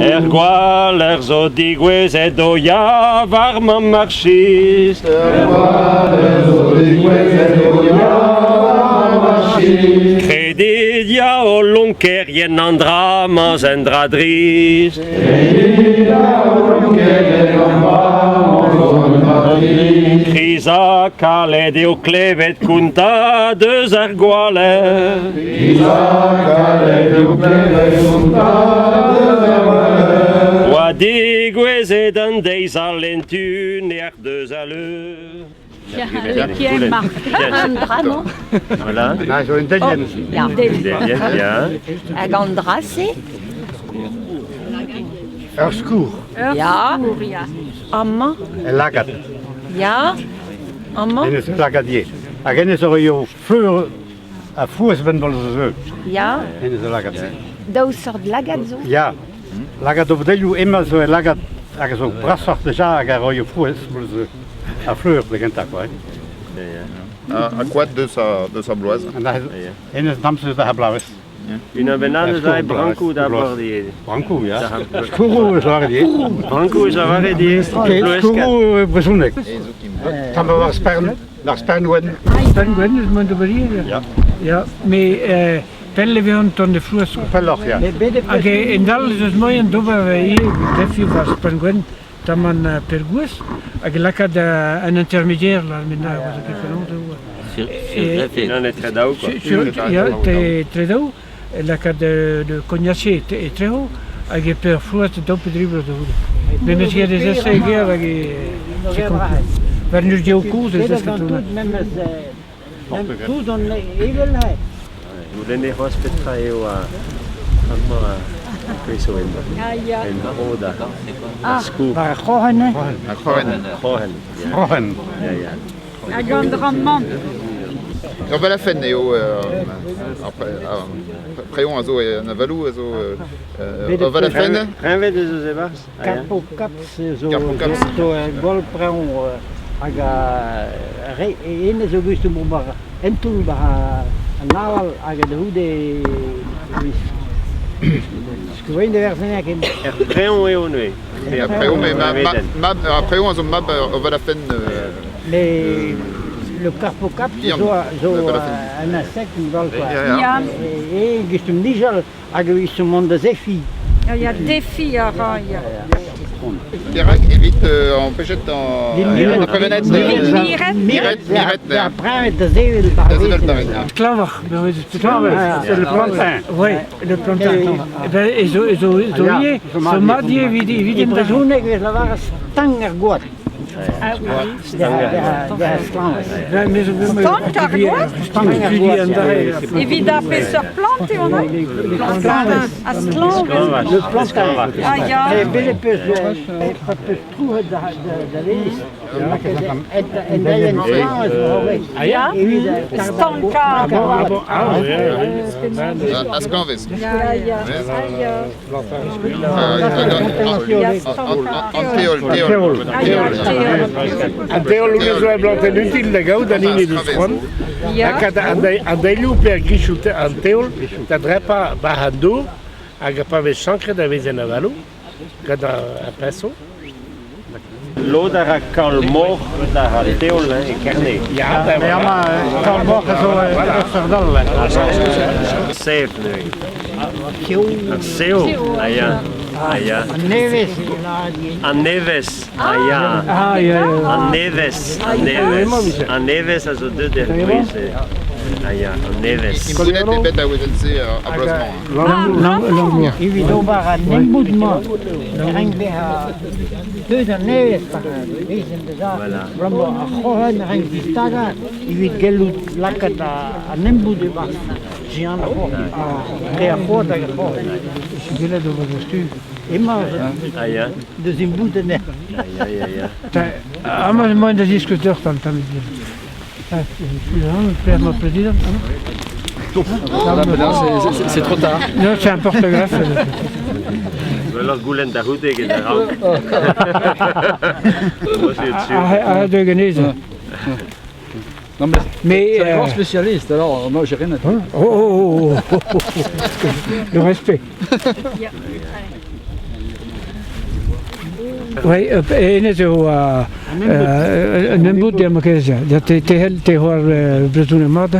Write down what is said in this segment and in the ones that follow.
Er gwalleur zo digouezhet o ya war ma marchist. Er gwalleur zo digouezhet o ya war ma marchist. Kredit ya o lonkerien an dra-mañ 'z un dra drist. Kredit ya o lonkerien an dra-mañ 'zo un dra drist. Kriz ha kalet eo klevet kontañ deus ar gwalleur. Oa degouezhet an deiz all en tu neac'h deus al leur. An dra-mañ. Voilà. Ah, zo un delienn. Ya. Delienn, ya. Hag an dra-se Ur skourr. Ya. Amañ. El lagad. Ya. Amañ. Hennezh lagad ivez. Hag hennezh a roio fleur Ha frouezh benn-bol zo zeu. Ya. Hennezh zo lagad. Daou seurt lagad zo? Ya. Lagad o vdelioù emañ zo e lagad hag a zo brasoc'h deja hag a roio frouezh bol zo. Ha fleur da gentañ quoi. Ha koad deus a deus ar bloaz. Hennezh damse da bloavezh. Unan bennak eus ar brankoù da bordier. Brankoù, ya. Skourroù eus lavaret ivez. Brankoù eus lavaret ivez. Skourroù brezhoneg. Tamm war spern. Ar spern wenn. Spern gwenn eus mont d'ober Ya. Ya, me pell e vezont tont de frouezh. Pelloc'h, ya. Hag en dal ez eus moaien d'ober ivez defi war spern gwenn tamm an pergouez hag lakaat un intermédiaire là, maintenant, vous ket penaos eo. Unan etre daou, quoi. Ya, etre daou, lakaat de cognacier etreho hag e per frouezh daou pe dri bloaz da c'houde. Memes get ez essaie ger hag e c'est conclu. War nur geo kozh ez eus ket Tout on evel he. Goulenne c'hoazh petra eo amañ ar pezh zo en en dro da ar skourr. Ar c'hroc'hen, Ar c'hroc'hen. C'hroc'hen. C'hroc'hen. Ya, ya. Hag an dra-mañ. Ur valafenn eo ar preon a zo en avaloù a zo ur valafenn. Preñved ez eus e-barzh? Carpocaps zo zo ur gwall preñv hag re hennezh zo gustum ober un toull war an aval hag da c'houde skoein da verzenn ken. Er preñv eo neuze. Ar preon, mab, ar preon a zo mab ur valafenn. Mais le carpocap zo, zo un insecte val quoi. Ya. E gustum nijal hag e mont da zefiñ. Ya, ya, defi a ra, ya. Perak evit empechet an prevenet Miret. Miret, miret. Da preñvet da sevel Da sevel par Klañvoc'h, C'est le plantain. Oui, le plantain. Eh ben, e zo, e zo, zo ivez, zo mat ivez evit, evit E an brezhoneg e vez lavaret stank ar gwad. Stank ar gwad? Evit ar peseurt plant eo an A sklañvez. Le plantain. Ah ya. Bet e peus peus trouet da da lez. En daien sklañvez Ya. Stankañ. A sklañvez. Ya, ya. Ah ya. An teol, teol. An teol honnezh zo ur blantenn util da gaout an hini deus c'hoant. Lakaat an delioù pe ar grichoù an teol da drepañ war an dour hag pa vez chankret a vez en avaloù gant ar peñso. Lod a ra kaol-mor da ra teol hein, e Kerne. Ya, ben Mais voilà. amañ, kaol-moc'h a zo ur seurt all. Sev neuze. Ar seo, ah ya, ah ya. An nevez. An nevez, ah ya. Ah, ya, ya. An nevez, an nevez. An nevez a zo deuet er gwez. Ah ya, an nevez. Imbonet eo bet a-wezenn-se ar bloaz-mañ. Evit ober an emboud-mañ e rank bezañ deuet an nevez par vezen deja abalamour ar c'hroc'hen a rank distagañ evit gellout lakaat an emboud e-barzh Jean ar c'hroc'hen dre ar c'hoad hag ar c'hroc'hen. Gwelet o deus tu. Emañ Ah ya, deus imboudet anezhañ. ya, ya, ya. Amañ emañ da ziskouez deoc'h an tamm Père ma président. C'est trop tard. Non, c'est un porte-greffe. Gwelloc'h goulenn da c'houde get ar raok. Ah, de genezh. Non, mais Mais c'est un grand spécialiste, alors moi j'ai rien à dire. Oh, oh, oh, oh, oh, oh. Le respect. Oui, hennezh eo un emboud eo ma kerez ya. Te te c'hell te c'hoar brezhoneg mat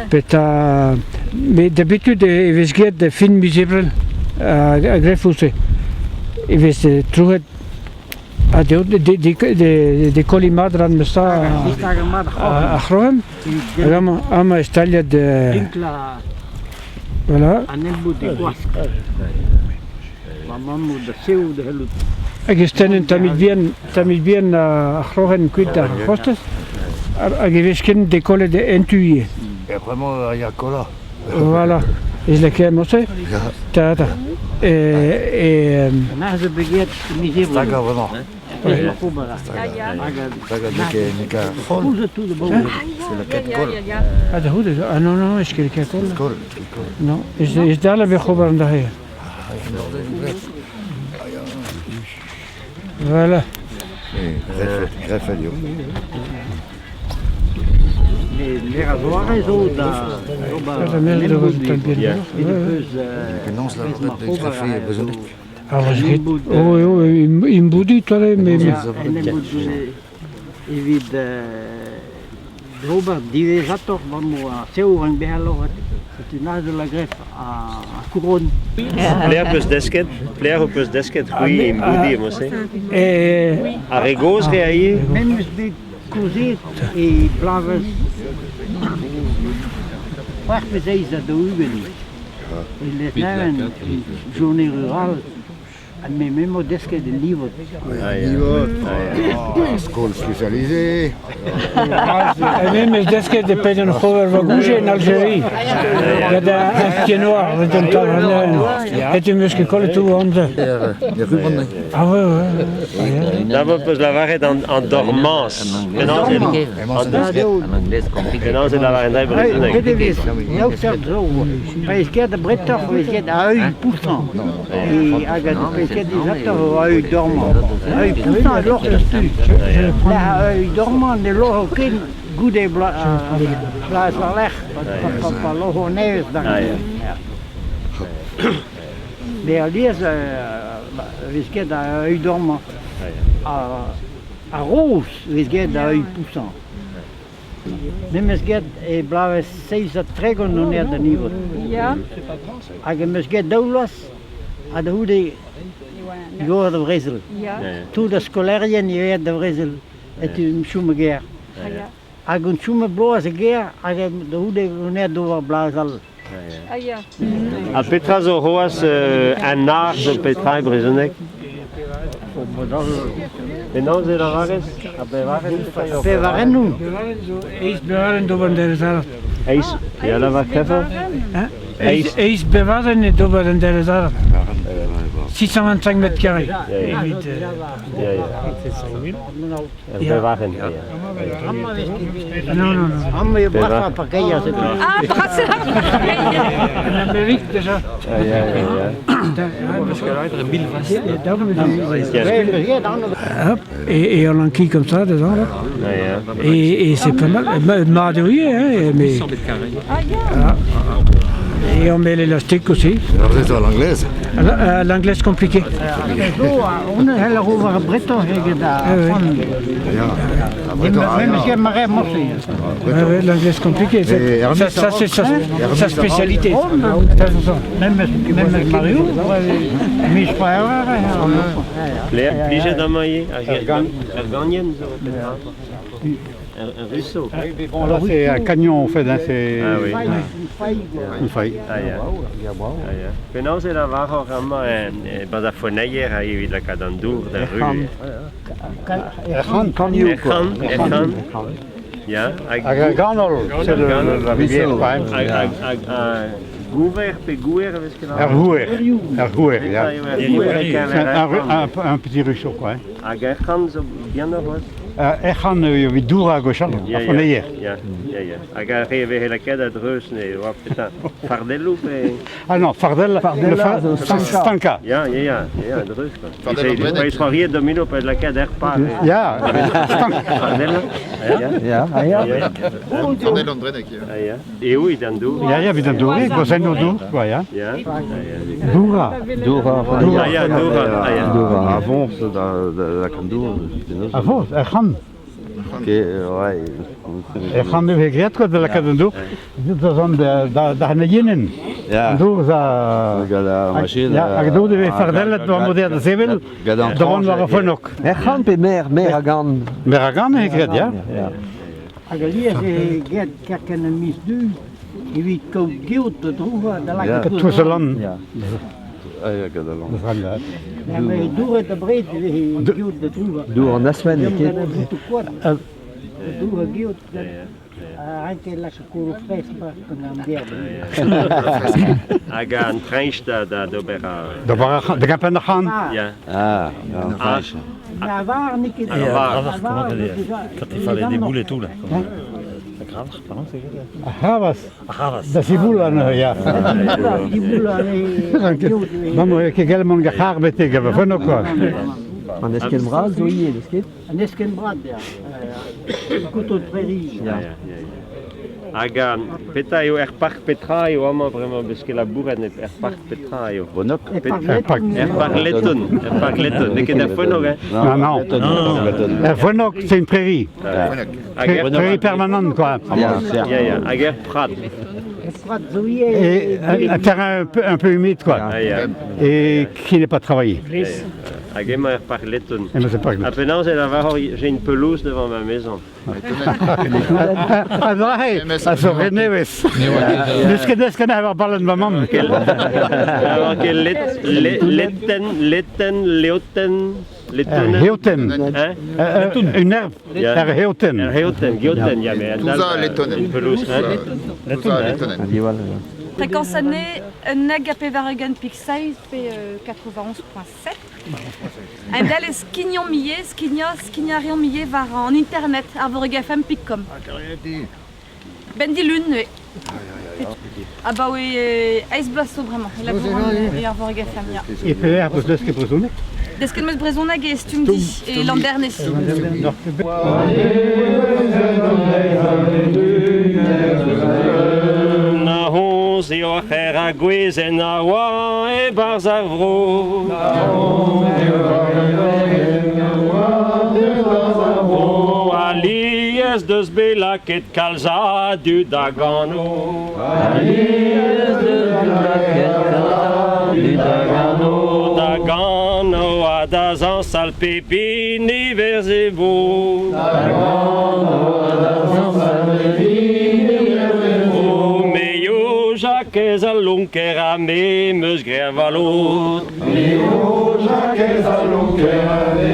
petra met d'habitude e vez graet fin miz Ebrel a grefoù-se. E vez trouet ha de kolliñ mat ran meus ar c'hrohen. Hag amañ amañ e staliad voilà. An emboud e gwask. Ma mamm da sev da c'hellout. Hag e stenn un tammig bihan, tammig bihan ar c'hroc'hen kuit ar c'hostez hag e vez ken dekollet en tu ivez. Et vraiment, il y a cola. Voilà. Ez lakaet morse Ta, ta. Et, Neuze beget miz Ebrel. Stagañ vraiment. Ah, da c'houde, ah non, non, eus ket lakaet koll. Non, ez dal a vez ober an dra-se. Voilà. Grefet eo. Mer a zoare zo da ober Penaos lavaret grefet e brezhoneg? Ah, oh, oh, imboudiñ toare, mais... Evit d'ober diwezhatoc'h bremañ ar sev rank bezañ loc'het. Setu neuze la greffe a couronne. Pelec'h peus desket? Pelec'h ho peus desket c'hwi imboudiñ emañ-se? Ar re gozh re a ivez? Me 'm eus bet kaozeet e bloavezh c'hwec'h pe seizh ha 40. E Lesneven, journée rurale, ha me 'm desket el livot. Livot, skol spécialisée. Me 'm eus desket e pedenn c'hover va gouje en Algérie. Gant un pied noir, un taol Et 'm eus ket kollet tout amzer. Ah ouais, ouais. D'abord peus lavaret an dormañs. Penaos Penaos e lavaret dre brezhoneg? Bet e vez, daou seurt zo. Pa vez ket a bretoc'h, vez ket a eil pousañ. Hag a vez ket dizatoc'h a eil dormañ. A eil pousañ a loc'h eus tu. A eil dormañ ne loc'ho ket goude bloaz war-lerc'h, pa loc'ho nevez da. Mais alies vez ket a eil dormañ. Ar roz vez graet da eil pousañ. Me 'm eus graet e bloavezh 37 on aet da Nivod. Hag em eus graet daou vloaz ha da c'houde digor da vrezel. Tout ar skolaerien eo aet da vrezel etu em chom e gêr. Hag on chomet bloaz e gêr hag da c'houde on aet d'ober bloaz all. Ha petra zo c'hoazh un arz zo petra e brezhoneg? Penaos e lavarez? Ar bevarenn petra eo? Pevarennoù. Eizh bevarenn d'ober an derez arall. Eizh, ya lavar kreñvoc'h? Eizh, eizh bevarenn d'ober an derez arall. 625 mètres carrés. Evit, Ya, ya. Ur bevarenn, ya. Non, non, non. Amañ eo brasañ parkeier setu. Ah, brasañ parkeier! En Amérique déjà. Ya, ya, ya. Hop, et on enquille comme ça dedans là. Et c'est pas mal. Mat eo ivez, hein, mais. Voilà. Et on met l'élastique aussi. Alors c'est à l'anglaise? L'anglaise compliqué. On c'hell ober breton eget ar L'anglaise compliqué, ça c'est sa spécialité. Memes Mario, mis Plijet amañ ivez, ar ganienn zo petra? Un ruisseau. Bon, là, c'est un camion en fait, hein, c'est ah, oui. une faille. Ah, ya. Ah, ya. Penaos e lavaroc'h amañ e-barzh ar foenneier ha evit lakaat an dour da ru? Erc'han, kanioù, quoi. Erc'han, erc'han. Ya, hag, Hag ar ganol, c'est la rivière quand même. Hag, hag, hag, gouver pe gouer a vez ket Ar gouer, ar gouer, ya. Ar gouer e keñver Un, un, un petit ruisseau, quoi. Hein. Hag erc'han zo bihanoc'h c'hoazh? Ec'han evit dourañ gwechall, Ya, ar ya, foneier. Ya, ya, ya. Hag ar re veze lakaet a-dreuz ne oa petra fardelloù pe... Ah non, fardell, Fardella le fa- zo stanka. stanka. Ya, ya, ya, ya, a-dreuz quoi. Fardell an Pa Drenneg. c'hoariet domino pa lakaet er par. Ya, Fardella. Ya, ah, ya. Fardell an Drenneg, ya. Ah, ya. Eo evit an dour. Ya, ya, evit an dour, gwazennoù dour, quoi, ya. Ya. Doura. Doura. Doura. Ah, ya, doura. Ah, ya. Doura. A-foñs da lakaat dour. A-foñs, er c'han. Ok, ouais. Er c'han ne vez graet quoi, da lakaat an dour. Da zont da da an eienenn. Ya. An dour za... Gant ar machine. Ya, hag dour de vez fardellet war moder da sevel, Gant an da vont war ar fenok. Er c'han pe mer, mer a gan. Mer a gan e graet, ya. Hag alies e get kerken an miz du, evit kaout geot da drouva da lakaat Ya. Touzelan. Ya. Ah, ya, gant al Da Ya, met douret da bred e veze geot da drouva. Dour an asmen, Deomp ket. gant ar boutoù koad. Da dour a geot, a renke lakaat kolo fresk gant an derb. Hag an treñch da da d'ober ar... Da war ar c'han, da gempenn ar c'han. Ya. Ah, an treñch. La var n'eo ket... Ar var. La var, déjà, Quand il fallait des boules et tout, là. Comme, La gravach, pardon, c'est quoi Ar c'hravas. Ar c'hravas. Da ziboul an, ya. Diboul an geot. Mamm, ket gellet mont gant c'har betek, a fenok, quoi. An eskenn bras zo ivez, deus ket? An eskenn bras, ya. Couteau de prairie. Ya, ya, ya. Hag petra eo er park petra eo amañ bremañ beus ket labouret er park petra eo. Bonok. Er park Leton. Er park Leton. Er park Leton. N'eo ket er Fenok, hein? Non, non. Er Fenok, c'est une prairie. Hag er- Prairie permanente, quoi. Ya, ya. Hag er prat. Er prat zo ivez. Et un terrain un peu humide, quoi. Ah, ya. Et qui n'est pas travaillé. Ya, ya. Hag emañ er park Leton. Emañ er park Leton. Ha penaos e lavaror, j'ai une pelouse devant ma maison. Ah, dra-he, a zo re nevez. N'eus ket deus ket war ballen ma mamm. Alors que letten, letten, leoten, letonen. Heoten. Hein? Une herbe. Ya. Er heoten. Er heoten, geoten, ya, mais Tout ça, letonen. Une pelouse, hein? Tout ça, letonen. Fréquence année, nag a pevar-ugent pik seiz pe 91.7. Un dal e skignon millet, skigna, skignarion millet war an internet, arvorig.fm.com. Ben dilun, oui. Ah bah oui, eiz bloaz zo bremañ, e labouran e Arvorig FM, ya. E pelec'h peus deus ket brezhoneg? Desket meus brezhoneg e Stumdi, e Landernez. Na honz eo ar c'her a gwezenn a oa e barzh ar vro. Na honz eo ar c'her a gwezenn a oa e barzh ar vro. Alies deus bet lakaet kalz a dud da gano. Alies deus bet lakaet kalz a dud da gano. Da gano ha da zañsal pep hini verz e vo. Da gano ha da zañsal pep hini verz e vo. Me eo Jakez al lonker ha me meus graet valot. Me eo Jakez al lonker ha me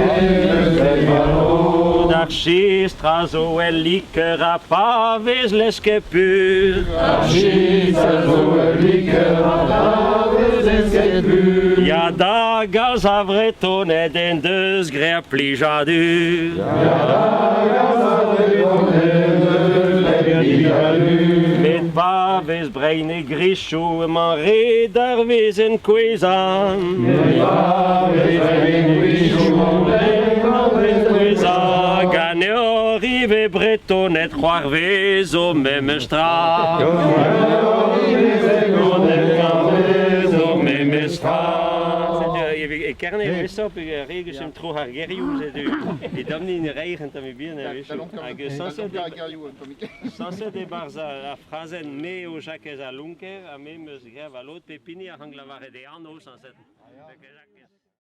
meus graet valot. Ar chistr a zo el liker a pa vez lesket pur. Ar chistr a zo el liker a pa vez lesket pur. Ya da galz a vretonet en deus graet plijadur. Ya da galz a vretonet en deus graet plijadur. Met pa vez brein e grichou emañ ret ar vezenn kouezhañ. Met pa vez brein e grichou emañ ret ar vezenn kouezhañ. Ganeoc'h ivez bretonet c'hoarvezo memes tra. Ganeoc'h ivez bretonet c'hoarvezo memes tra. E Kerne e wesop e regus em tro ar gerioù setu. E damni in reir en tamm bihan a wechoù. Hag sañset e barzh ar frazenn me eo Jakez a Lonker ha me 'm eus graet valot pep hini a rank lavaret e anv sañset.